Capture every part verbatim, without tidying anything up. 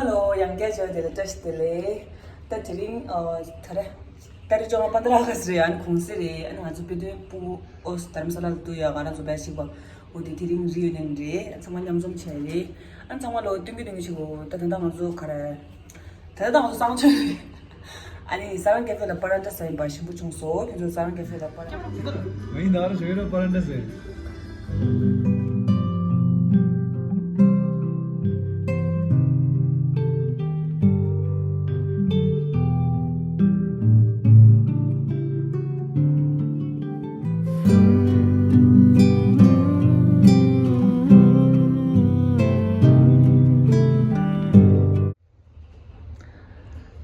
ཧེ་ལོ། ཡང་བསྐྱར་བྱས་དེ་ལ་བཀྲ་ཤིས་བདེ་ལེགས། ད་དེ་རིང་ཨ་ད་རེས་ཏ་རིག་བཅོ་ལྔ་པ་ཏ་ར་ག་སི་རེད། ཨ་ནི་གུང་སེང་རེད། ཨ་ནི་ང་ཚོ་དཔེ་སྟོན་སྤུ་གུ་ཨོ་དྷ་རམ་ས་ལ་ལ་འདུག་ཡ། ང་རང་ཚོ་བས་ཤིག་པ་འོ་དེ་དེ་རིང་རི་ཡུ་ནི་ཡན་རེད། ཨ་ཚང་མ་མཉམ་འཛོམས་བྱས་རེད། ཨ་ཚང་མ་ལོ་སྟོན་གི་སྟོན་གི་ཆེ་གོ། ད་ད་ལྟ་ང་ཚོ་ག་རེ། ད་ལྟ་ང་ཚོ་གསང་སྤྱོད་རེད། ཨ་ནི་ས་རང་ཀེ་ཧྥེ་ལ་པ་རན་ཏྲ་ཟ་ཡིན་པ་ཞིམ་པོ་བྱུང་སོང་། ཁྱོད་ཚོ་ས་རང་ཀེ་ཧྥེ་ལ་པ་རན་ཏྲ། ང་ཡིན་ད་ར་ཞོ་ཡོད་ར་པ་རན་ཏྲ་ཟེར།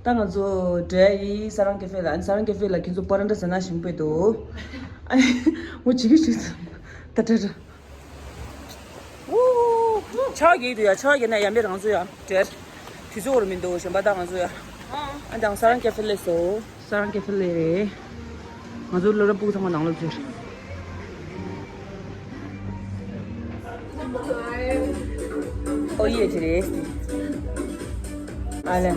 ད་ང་ཚོ་འགྲོ་ཡ་ཡིན་ས་རང་ཀེ་ཧྥེ་ལ། ཨ་ནི་ས་རང་ཀེ་ཧྥེ་ལ་ཁྱེད་ཚོ་པ་རན་ཏྲ་ཟ་ན་ཞིམ་པོ་འདུག། ཨ་ནི་ངོ་བྱེད་ཀྱི་ཞིག་ད་ད་ད། ཨུ། ཆ་བགད་འདུག་ཡ། ཆ་བགད་ན་ཡ་མེད་རང་ཚོ་ཡ་འབྲེལ། དུས་ཚོད་འོར་མི་འདུག་གཞན་པ་ད་ང་ཚོ་ཡ། ཨ་ད་ས་རང་ཀེ་ཧྥེ་སླེབས་སོང་། ས་རང་ཀེ་ཧྥེ་སླེབས་རེད། ང་ཚོ་སློབ་གྲྭ་སྤུ་གུ་ཚང་མ་ནང་ལོགས་ཚུད། ཨོ་ཡེ་ཅི་རེད། ཨ་ལེ།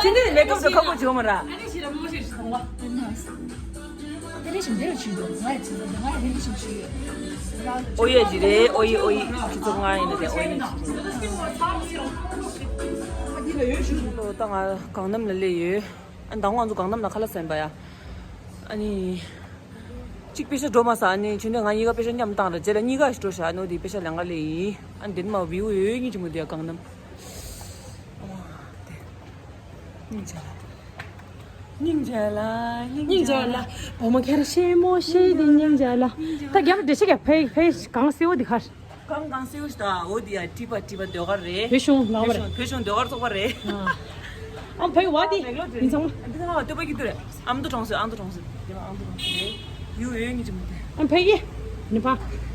ཅི་འདི་མེ་ཀབ་དང་ཁ་པོ་བྱེད་མ་ར། ཨོ་ཡེ་ཅི་རེད། ཨོ་ཡེ་ཨོ་ཡེ་ཁྱེད་ཚོ་ང་ཡིན་ན་དེ་ཨོ་ཡེ་ཅི་རེད། ལོ་ད་ང་གང་འདམ་ལ་སླེབས་ཡོད། ཨ་ནི་ད་ང་ཚོ་གང་འདམ་ལ་ཁ་ལག་ཟ་ཡིན་པ་ཡ། ཨ་ནི། གཅིག་པེ་ཤ་འགྲོ་མ་ས། ཨ་ནི་ཆུ་འདྲ་ང་གཉིས་ཀ་པེ་ཤ་མཉམ་བཏང་ར། རྗེས་ལ་གཉིས་ཀ་ཞིག་འགྲོ་ཤ། ཨ་ནི་འོ་དེ་པེ་ཤ་ལེན་ག་སླེབས་ཡིན། ཨ་ནི་དེ་ནི་མ་བིའུ་ཡོད་ཡོད་ཉིན་གཅིག་མོ་དེ་ཡ་གང་འདམ། སྙིང་རྗེ་ལ། སྙིང་རྗེ་ལ། སྙིང་རྗེ་ལ། བུ་མོ་ཁྱེད་རང་ཤེས་མོ་ཤེས་དེ་སྙིང་རྗེ་ལ། ད་རྒྱབ་ལ་འགྲེལ་བཤད་རྒྱབ། ཕའི་ཕའི་གང་སེའུ་དེ་ཁར། གང་གང་སེའུ་ཞིག་ད། འོ་དེ་ཡ་ཀྲི་པ་ཀྲི་པ་ཟློས་གར་རེད། བོད་གཞུང་ལག་པ་རེད། བོད་གཞུང་ཟློས་གར་ཚོགས་པ་རེད། ཨ་ཕའི་བ་དེ་ཡིན་ཚང་མ། འདི་ཚང་མ་སྟོད་པ་གི་དུ་རེད། ཨ་མདོ་གྲོང་གསེབ། ཨ་མདོ་གྲོང་གསེབ། དེ་མ་ཨ་མདོ་གྲོང་གསེབ་རེད། ཡུ་ཡོད་ངེས་ཀྱི་མི་དེ། ཨ་ཕའི་ནི་པ།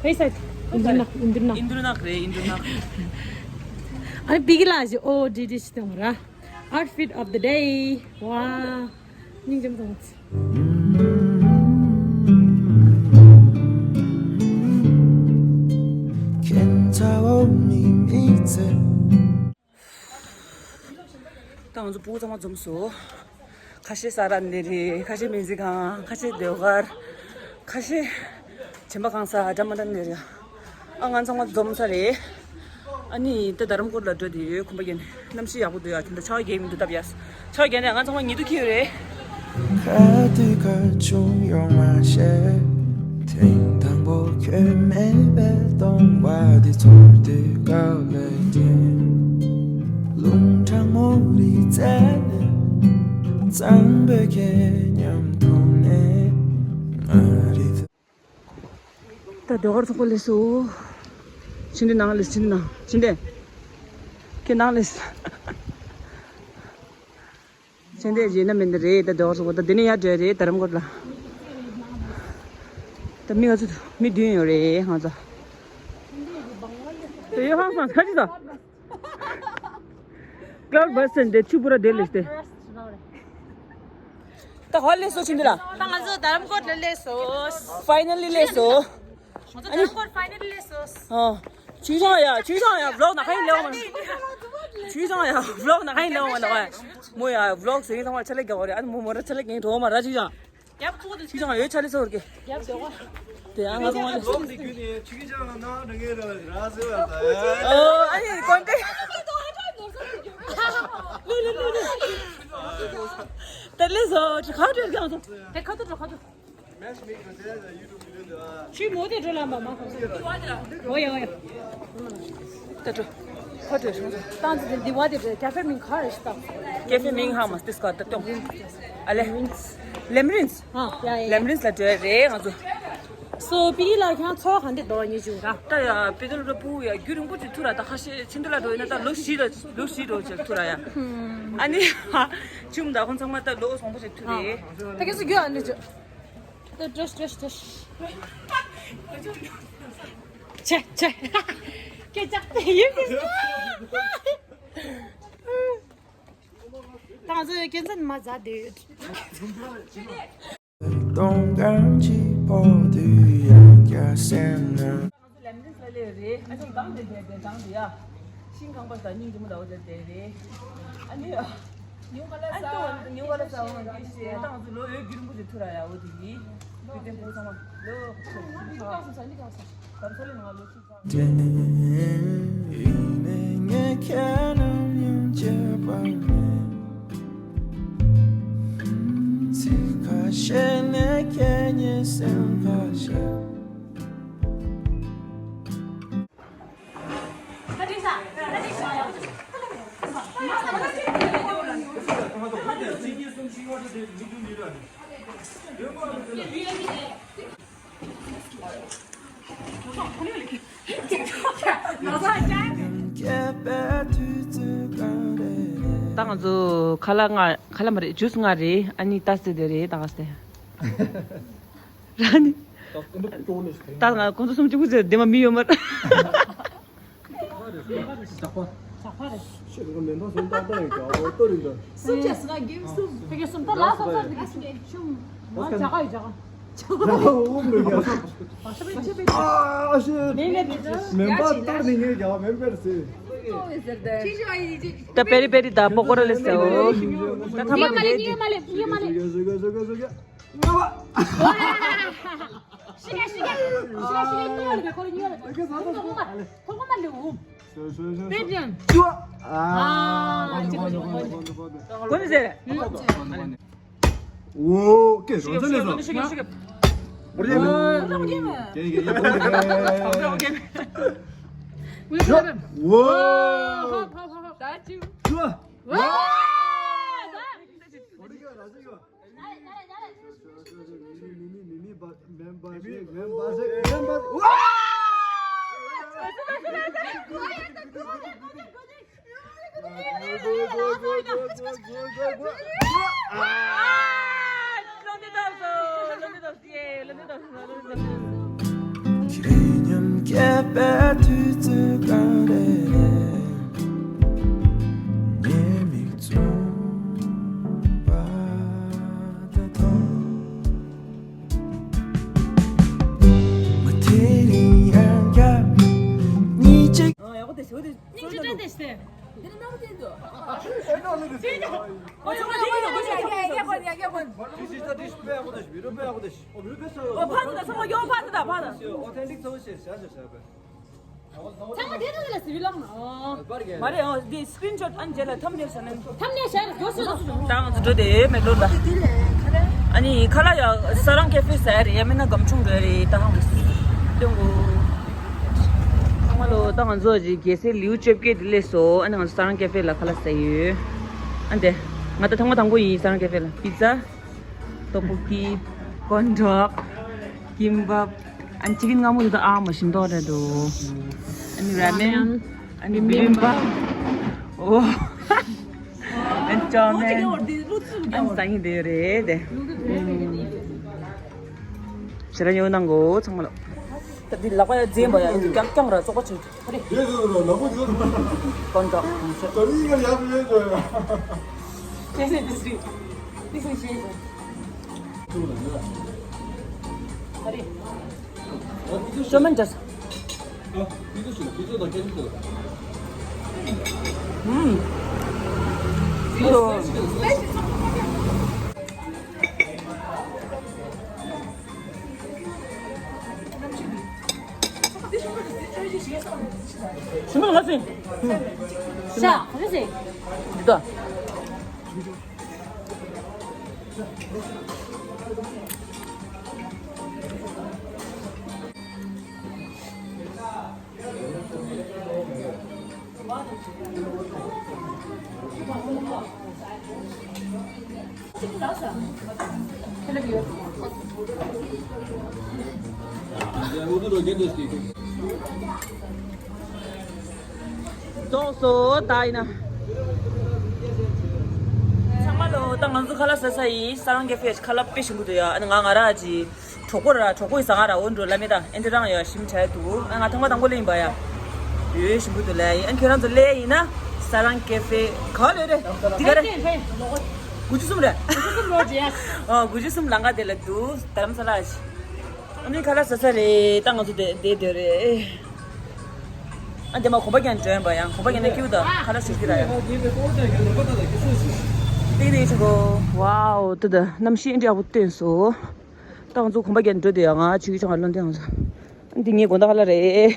ཕའི་སའིད། ཨིན་དུར་ན། ཨིན་དུར་ན། ཨིན་དུར་ནག་རེད། ཨིན་དུར་ནག། ཨ་ནི་པི་ཀི་ལ་ཞིག་ཨོ་ཌི་ཌི་ཞིག་གཏོང་ར། Outfit of the day. Wow. སྙིང་རྗེ་མོ་ཚང་མ། ད་ང་ཚོ་སྤུ་གུ་ཚང་མ་འཛོམས་སོང་། ཁ་ཤས་ས་ར་ནས་རེད། ཁ་ཤས་མིན་ཟི་ཁང་། ཁ་ཤས་ཟློས་གར། ཁ་ཤས་བྱམས་པ་གང་ས་འདྲ་མ་འདྲ་ནས་རེད། ཨ་ང་ཚང་མ་འཛོམས་ས་རེད། ཨ་ནི་ད་རྡ་རམ་ཀོར་ལ་འགྲོ་དེ་ཡོད། ཁོམ་པ་ཡིན། གནམ་གཤིས་ཡག་པོ་འདུག་ཡ། དེ་འདྲ་ཆར་པ་རྒྱག་མི་འདུག་སྟབས་ཡ། ཆར་པ་རྒྱག་ནས་ང་ཚང་མ་ཉལ་དུ་འཁྱེར་ཡོད་རེད། ག་དུས་ག་བྱུང་ཡོང་མ་ཤེས། ཐེངས་དང་པོ་ཁྱོད་མེད་པའི་སྟོང་བ་འདི་ཚོར་དུས་དགའ་བའི་རྐྱེན། རླུང་གྲང་མོ་རི་རྩེ་ནས། གཙང་པོའི་ཁྱེད་མཉམ་མཐོང་ནས། ང་རི། ད་ཟློས་གར་ཚོགས་པ་སླེབས་སོང་། ཕྱི་འདི་ནང་སླེབས། ཕྱི་འདི་ནང་། ཕྱི་འདི། ཁྱེད་ནང་སླེབས། ཕྱི་འདི་རྗེས་ན་མི་འདི་རེད། ད་ཟློས་གར་ཚོགས་པ་ད་འདི་ནས་ཡར་འགྲོ་རེད། རྡ་རམ་ཀོར་ལ། ད་མི་ང་ཚོ་མི་བདུན་ཡོད་རེད་ང་ཚོ། ད་ཡོད་ཧང་སང་ཁ་ཅིག་ད། Cloud burst and the ཆུ་བུར་བ་དེ་ལས་ཏེ། ད་ག་པར་སླེབས་སོང་ཕྱིན་དེ་ལ། ད་ང་ཚོ་རྡ་རམ་ཀོར་ལ་སླེབས་སོང་། Finally སླེབས་སོང་། ང་ཚོ་རྡ་རམ་ཀོར་finally སླེབས་སོང་། ཨ། ཆུ་བཞག་ཡ། ཆུ་བཞག་ཡ། vlog ནང་ཁ་ཡིན་ལེའོ་མ། ཆུ་བཞག་ཡ། vlog ནང་ཁ་ཡིན་ལེའོ་མ་ནོ། མོ་ཡ་vlog ཟེར་ཡིན་ཚང་མ་ཆ་ལེ་རྒྱག་གོ་རེད། ཨ་ནི་མོ་མོ་ར་ཆ་ལེ་རྒྱག་འགྲོ་མ་ར་ཆུ་བཞག་རྒྱབ་ཚོགས་དེ་ཆི་ཅང་ཡོད་ཆ་ལེ་སོར་གེ། རྒྱབ་ཚོགས། དེ་ཡང་ང་ཚོ་ལོག་འདི་རྒྱུ་ནི་ཆི་ཅང་ན་རང་ངེ་ར་ར་ཟེར་བ་ད་ཡ། ཨོ་ཨ་ནི་ཀོན་ཏེ། ད་ལེ་སོ་ཁ་ཏོ་ཀྱང་སོ། དེ་ཁ་ཏོ་ཁ་ཏོ། ཆུ་མོ་དེ་འགྲོ་ལ་མ་མ་ཁོ། འོ་ཡ་འོ་ཡ། ད་འགྲོ། ཁོ་འགྲོ་སོང་། ཏང་ཙི་འདི་བ་དེ་ཀ་ཧྥེ་མིང་ག་རེ་ཞིག་ཏང་། ཀ་ཧྥེ་མིང་ཧ་མ་སྟིས་ཀ་ད་ཏོང་། ཨ་ལེ། ལེམ་རིན་སི། ཨ་ཡ་ཡ་ཡ། ལེམ་རིན་སི་ལ་འགྲོ་རེད་ང་ཚོ། སོ་པི་ལ་ཁྱང་ཚོ་ག་འདི་དོ་ཉི་ཅུ་ར། ད་ཡ་པི་ཏོ་ལ་པུ་ཡ་རྒྱུ་རིང་པོ་ཅིག་ཐུ་ར། ད་ཁ་ཤས་ཆིན་ཏུ་ལ་འགྲོ་ཡིན་ན་ད་ལོ་བཞི་ལ་ལོ་བཞི་འགྲོ་ཅིག་ཐུ་ར་ཡ། ཨ་ནི་ཆུམ་ད་ཁོང་ཚང་མ་ད་ལོ་བཟང་པོ་ཅིག་ཐུ་རེད། ད་ཁྱེད་ཚོ་རྒྱུ་ཨ་ནི་ཅོ། ད་ཏྲོས་ཏྲོས་ཏྲོས། ཆེ་ཆེ། སྐད་ཆ་དེ་ཡིན་པས། ད་ང་ཚོ་ཁྱེད་ཚོ་མ་ཟ་དེ་ཡོད། གཏོང་གང་ཅི་པོ་དུ་ཡང་བསྐྱར་སེམས་ན། ལམ་རིམ་ལ་ལས་རེད། ཨ་ཅག་གང་དེ་དེ་དེ་གང་དེ་ཡ། ཤིང་ཁང་པ་ས་སྙིང་རྗེ་མོ་ལ་འོ་དེ་དེ་རེད། ཨ་ནི་ཉུང་ག་ལ་ས་ཉུང་ག་ལ་ས་འོང་གི་ཤེས་ཏང་ཚོ་ལོ་ཡོད་རྒྱུན་པོ་དེ་ཐུ་ར་ཡ་འོ་དེ་ཡིན། དུས་དེ་བོ་ཚང་མ་ལོ་ཁོ་ཚང་མ་ཀ་སོང་ས་ནི་ཀ་སོང་། གམ་ས་ལེ་ང་ལོ་ཤི་ཚང་། དེ་ནས་ཡིན་ནས་ངས་ཁྱེད་རྣམས་ཡང་བརྗེད་པ་མེད། ཚིག་ཁ་ཤས་ནས་ཁྱེད་ཉིད་སེམས་ཁ་ཤས། ད་ང་ཚོ་ཁ་ལག་ལྔ། ཁ་ལག་མ་རེད། ཇུས་ལྔ་རེད། ཨ་ནི་ཏཱ་སེ་དེ་རེད། ཏཱ་སེ། ར་ནི། ད་ང་ཁོང་ཚོ་སུམ་ཅུ་དགུ་ཚོད་དེ་མ་མི་ཡོད་མ་རེད། ཇག་པ། ཇག་པ་རེད། ཤེས་རོགས་མེད་ན་སོང་ཏག་ཏག་ཡིན་ཀྱང་འོ་ལྟོ་རིན་ཏོ། སུམ་བརྒྱ་སུ་ན་དགེ་སུམ། དེ་གའི་སུམ་ད་ལ་སོ་སོ་དེ་ག་སུམ་ཆུང་། ཨོ་ཇག་པ་ཡི་ཇག་པ། ཇག་པ་འོ་མི་རྒྱ། བ་ཤ་བེ་ཆེ་བེ། ཨ་ཤེ། མེ་མེ་དེ་ཇག་པ། མེན་པར་ཏར་ནི་ངའི་རྒྱ་བ་མེན་པར་སེ། ད་པེ་རི་པེ་རི་ད་པོ་ཀོ་ར་ལེ་སེ་འོ། ད་ཐ་མ་ཉི་མ་ལེ་ཉི་མ་ལེ་ཉི་མ་ལེ། ཤི་ག་ཤི་ག་ཤི་ག་ཤི་ག་ཉི་མ་ལེ་ཁོ་ཉི་མ་ལེ། ཁོ་ཁོ་མ་ལེ་འོ། ཤོ་ཤོ་ཤོ་ཤོ། པེ་རི་ཡན། ཅུ། ཨ། ཀོ་ནི་ཟེར། འོ་ཀེ་རོ་ཛ་ལེ་ཟ། ཤི་ག་ཤི་ག་ཤི་ག། ཨོ་རྒྱ་མི། ཨོ་རྒྱ་མི། ཀེ་ཀེ་ཡ་ཀོ་ནི་ཀེ། ཨོ་རྒྱ་མི། ཅུ། ཨོ། ཧོ་ཧོ་ཧོ་ཧོ། ད་ཅུ། ཅུ། ཨོ། ཨོ་རྒྱ་ར་ཟི་ཡོ། ཡག་པོ་དེ་ཞོ་དེ། སྙིང་རྗེ་བཀྲ་ཤིས་བདེ་ལེགས། འདི་ནི་རྣམ་པ་ཅན་དུ། ཨོ་ཚང་མ་འདི་གི་ཡོང་གོ་ཤོག་ཨོ་ཕར་དུ་ད་ཚང་མ་ཡོང་ཕར་དུ་ད་ཕར་དུ། ཨོ་ཕར་དུ་ད་ཕར་དུ། ཨོ་ཐེན་ཏིག་ཚོ་ཞེས་བྱ་བྱ་བྱ། ཚང་མ་དེ་ཚོ་ལ་སི་བི་ལོག་ན། མ་རེད། ཨོ་འདི་སི་ཀྲིན་ཤོ་ཊི་ཨན་རྗེས་ལ་ཐམ་ནེལ་བྱས་ན། ཐམ་ནེལ་བྱས་རེད་དགོས་སོ། ད་ང་ཚོ་འགྲོ་དེ་མེག་ཌོ་ལ། ཨ་ནི་ཁ་ལག་ཡ་ས་རང་ཀེ་ཧྥེ་ཟ་ཡ་རེད། ཡ་མིན་ན་སྒམ་ཆུང་འགྲོ་ཡ་རེད། ད་ཧང་སྟོན་གོ། ཚང་མ་ལོ། ད་ང་ཚོ་ཅིག་རྒྱལ་སའི་ལེའུ་བཅོ་བརྒྱད་འདི་ལས་སོ། ཨ་ནི་ང་ཚོ་ས་རང་ཀེ་ཧྥེ་ལ་ཁ་ལག་ཟ་ཡོད། ཨ་འདི་ང་ད་ཐེངས་མ་དང་པོ་ཡིན། ས་རང་ཀེ་ཧྥེ་ལ་པི་ཛ། ཏོག་པོ་ཀི། ཀོན་ཌོག་ཀིམ་བབ། ཨན་ཅི་ཀིན་སྔ་མོ་དེ་དག་ཨ་མ་ཞིམ་མདོག་རེད་འདུག་ཨ་ནི་ར་མེན། ཨ་ནི་བི་བིམ་བབ། ཨོ། ཨན་ཅོ་མེན། ཨན་ས་ཡིན་དེ་རེད་དེ། ཞེ་དྲག་ཉོ་གནང་གོ་ཚང་མ་ལ། ད་འདི་ལག་པ་ཡ་འཛེམ་པ་ཡ་འདི་རྐྱང་རྐྱང་ར་བཙོག་པ་ཆེ། ཨ་རེ། ཡོད་ཡོད་ཡོད། ལག་པ་ཡོད། ཀོན་ཀྲོག་ད་ནི་ཡ་ཡ་ཡོད་ཡོད། ཁྱེད་ཚོས་འདི་སྲིད། འདི་སྲིད་ཤེས། ཨ་རེ། ཤོ་མན་ཇ་ས། ཨ། འདི་ཚོ་ཞིག་འདི་ཚོ་དང་སྐད་ཆ་ཚོ། ཨུམ། འདི་ཚོ། ཞིམ་པོ་ལ་སྲིད། ཤ་ག་རེ་ཟེར། འདི་དག་རྫོགས་སོ། ད་ཡིན་ན། ཚང་མ་ལོ། ད་ང་ཚོ་ཁ་ལག་ཟ་ས་ཡིན། ས་རང་ཀེ་ཧྥེ་ཁ་ལག་དཔེ་ཞིམ་པོ་འདུག་ཡ། ཨ་ནི་ང་ང་རང་ཅིག་གྲོགས་པོ་ར་གྲོགས་པོ་ཡི་ཟ་ང་ར་འོ་འགྲོ་ལ་མེད་ད་ཨེ་འདི་རང་ཡ་ཞིམ་ཆ་འདུག་ཨ་ང་ཐང་པ་དང་པོ་ལེ་ཡིན་པ་ཡ། ཡོད་ཞིམ་པོ་འདུག་ལེ་ཡིན་ཨ་ཁྱོད་རང་ཚོ་ལེ་ཡིན་ན་ས་རང་ཀེ་ཧྥེ་ག་ལེ་རེད། འདི་ག་རེད། དགུ་བཅུ་གསུམ་རེད། ཨ་དགུ་བཅུ་གསུམ་ལང་ཀ་དེ་ལ་འདུག་རྡ་རམ་ས་ལ་ཞིག་ཨ་ནི་ཁ་ལག་ཟ་ས་རེད་ད་ང་ཚོ་དེ་དེ་དེ་རེད། ཨ་དེ་མ་གོམ་པ་རྒྱག་འགྲོ་ཡིན་པ་ཡང་གོམ་པ་རྒྱག་ན་སྐྱིད་པོ་ད་ཁ་ལག་ཟ་གི་ར་ཡང་། ཏིག་ཏིག་ཆུ་གོ། ཝའོ་ཏི་ད་གནམ་གཤིས་ཨིན་འདྲ་ཡག་པོ་སྟོན་སོང་། ད་ང་ཚོ་གོམ་པ་རྒྱག་འགྲོ་དེ་ཡང་ང་ཆུ་གི་ཆང་བློ་འདི་ཡང་ཟ། འདི་ངའི་དགོང་དག་ཁ་ལག་རེད།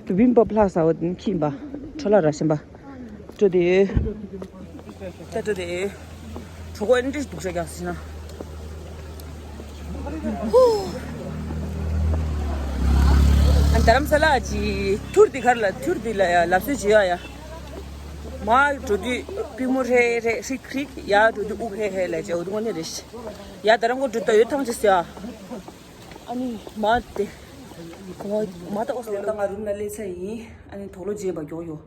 བི་བིམ་པ་ཕ་ལ་ཟ་བ་འདི་ཁྱིམ་པ་ཁྲོ་ལ་ར་ཤམ་པ། སྤྲོ་དེ། ད་སྤྲོ་དེ། གྲོད་ཁོག་ཨེ་འདྲ་སྡུག་ཤ་རྒྱག་ཟིན་ན། ཧུ། ཨ་རྡ་རམ་ས་ལ་གྱི་ཐུར་འདི་གར་ལ་ཐུར་འདི་ལ་ཡ་ལབ་སོད་བྱེད་ཡ་ཡ། མ་འགྲོ་དུས་པུས་མོ་ཧྲེ་ཧྲེ་ཧྲིག་ཧྲིག་ཡ་འགྲོ་དུས་དབུགས་ཧེ་ཧེ་ལ་བྱེད་འོ་དུ་ངོ་ནི་རེ་ཤི། ཡ་རྡ་རམ་གོ་འགྲོ་ད་ཡོད་ཐང་ཅི་སི་ཡ། ཨ་ནི་མ་དེ། གོ་མ་ད་ཨོ་སི་ལེ་ད་ང་རུམ་ལ་སླེབས་ཚར་ཡིན། ཨ་ནི་དོག་ལོ་རྗེས་པ་མགྱོགས་ཡོད།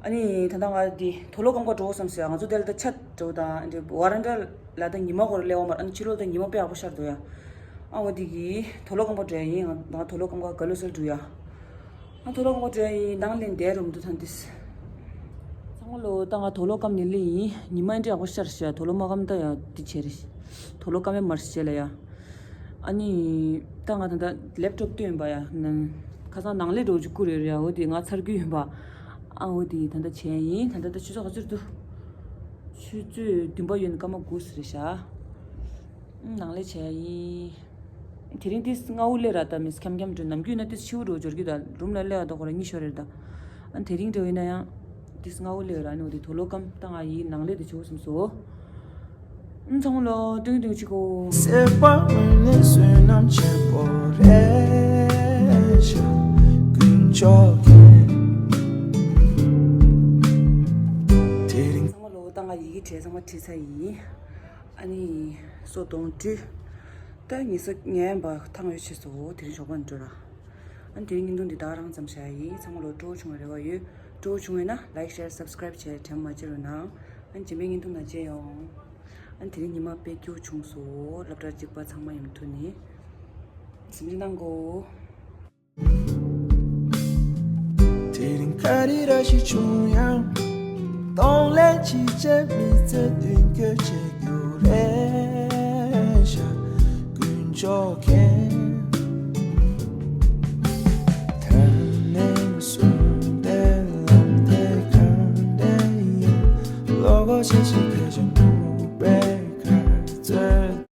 ཨ་ནི་ད་ལྟ་ང་འདི་དོ་ལོ་སྐམ་ཀ་འགྲོ་བསམ་ཟེར་ང་ཚོ་དེ་ལ་ད་ཆ་འགྲོ་དང་འདི་ཝ་རན་ཌ་ལ་ད་ཉི་མ་ཧོར་སླེབས་པ་མར་ཨ་ནི་ཕྱི་ལོགས་ད་ཉི་མ་དཔེ་ཡག་པོ་ཤར་འདུག་ཡ། ཨ་འོ་འདི་གི་དོ་ལོ་སྐམ་ཀ་འགྲོ་ཡ་ཡིན་ང་ང་དོ་ལོ་སྐམ་ཀ་ག་ལོ་སར་འགྲོ་ཡ། ཨ་དོ་ལོ་སྐམ་ཀ་འགྲོ་ཡ་ཡིན་ནང་ལེན་དེ་རུམ་དུ་ཐང་དིས། ཚང་མ་ལོ་ད་ང་དོ་ལོ་སྐམ་ནི་ལེ་ཡིན་ཉི་མ་འདྲ་ཡག་པོ་ཤར་ཤ་དོ་ལོ་མ་སྐམ་ད་ཡ་འདི་བྱེད་རེ། དོ་ལོ་སྐམ་མེ་མར་ཤེ་ལ་ཡ། ཨ་ནི། ད་ང་ད་ལྟ་ལེབ་ཊོབ་སྟོན་པ་ཡ། ཁ་སང་ནང་ལས་འགྲོ་རྒྱུ་ཀུ་རེ་རེ་ཡ་འོ་དེ་ང་ཚར་རྒྱུ་ཡིན་པ། ཨ་འོ་དེ་ད་ལྟ་བྱས་ཡིན་ད་ལྟ་ད་ཆུ་ཚོད་ག་ཚོད་འདུག་ཆུ་ཚོད་བདུན་པ་ཡོད་ནི་སྐར་མ་དགུ་ཟེར་ཤག་ནང་ལས་བྱས་ཡིན། དེ་རིང་ཏིས་སྔ་བོ་སླེབས་ར་ད་མིས་འཁྱམ་འཁྱམ་འགྲོ་ནམ་རྒྱུན་ན་ཏིས་ཕྱི་བོ་འགྲོ་འབྱོར་གྱི་ད་རུམ་ལ་སླེབས་ཡ་ད་ཁོ་ར་གཉིད་ཤོར་རེད་ད། ཨ་དེ་རིང་འདྲ་བོ་ཡིན་ན་ཡང་ཏིས་སྔ་བོ་སླེབས་ར་ནི་འོ་དེ་དོ་ལོ་སྐམ་ད་ང་ཡིན་ནང་ལས་དེ་ཆུ་བོ་སུམ་སོ། ཚང་ལོ་ཏིང་ཏིང་ཅི་གོ། སེ་པ་ནི་བསོད་ནམས་ཆེན་པོ་རེད་ཤག་དཀོན་མཆོག་གིས། དེ་རིང་ཚང་མ་ལོ་ད་ང་ཡི་གེ་བྲིས་ཚང་མ་བྲིས་ཚར་ཡིན། ཨ་ནི་སོ་དོང་བཀྲུས། ད་ངེད་ས་ངན་པ་ཐང་ཡོད་ཆེ་སོ་དེ་རིང་ཞོགས་པ་འགྲོ་ར། ཨ་ནི་དེ་རིང་བརྙན་ཐུང་འདི་དག་རང་ཙམ་བྱ་ཡིན་ཚང་མ་ལོ་སྤྲོ་བོ་བྱུང་བའི་རེ་བ་ཡོད། སྤྲོ་བོ་བྱུང་བས་ན་like share subscribe་བྱས་དྲན་མ་བརྗེད་རོགས་གནང་། ཨ་ནི་རྗེས་མའི་བརྙན་ཐུང་ནང་མཇལ་ཡོང་། ཨ་ནི་དེ་རིང་ཉི་མ་དཔེ་སྐྱིད་པོ་བྱུང་སོང་སློབ་གྲྭ་གཅིག་པ་ཚང་མ་ཡོང་ཐུག་ནི། གཟིམ་ཆུང་གནང་གོ། དེ་རིང་ག་རེ་ར་ཞིག་བྱུང་ཡང་། གདོང་ལེན་བྱེད་ཆེད་མི་ཚེ་མདུན་སྐྱོད་བྱེད་རྒྱུ་རེད་ཤག་དཀོན་མཆོག་མཁྱེན། ད་ནས་བཟུང་སྟེ་ལམ་དེ་གང་དེ་ཡིན། བློ་ཁོག་ཆེ་ཞིག་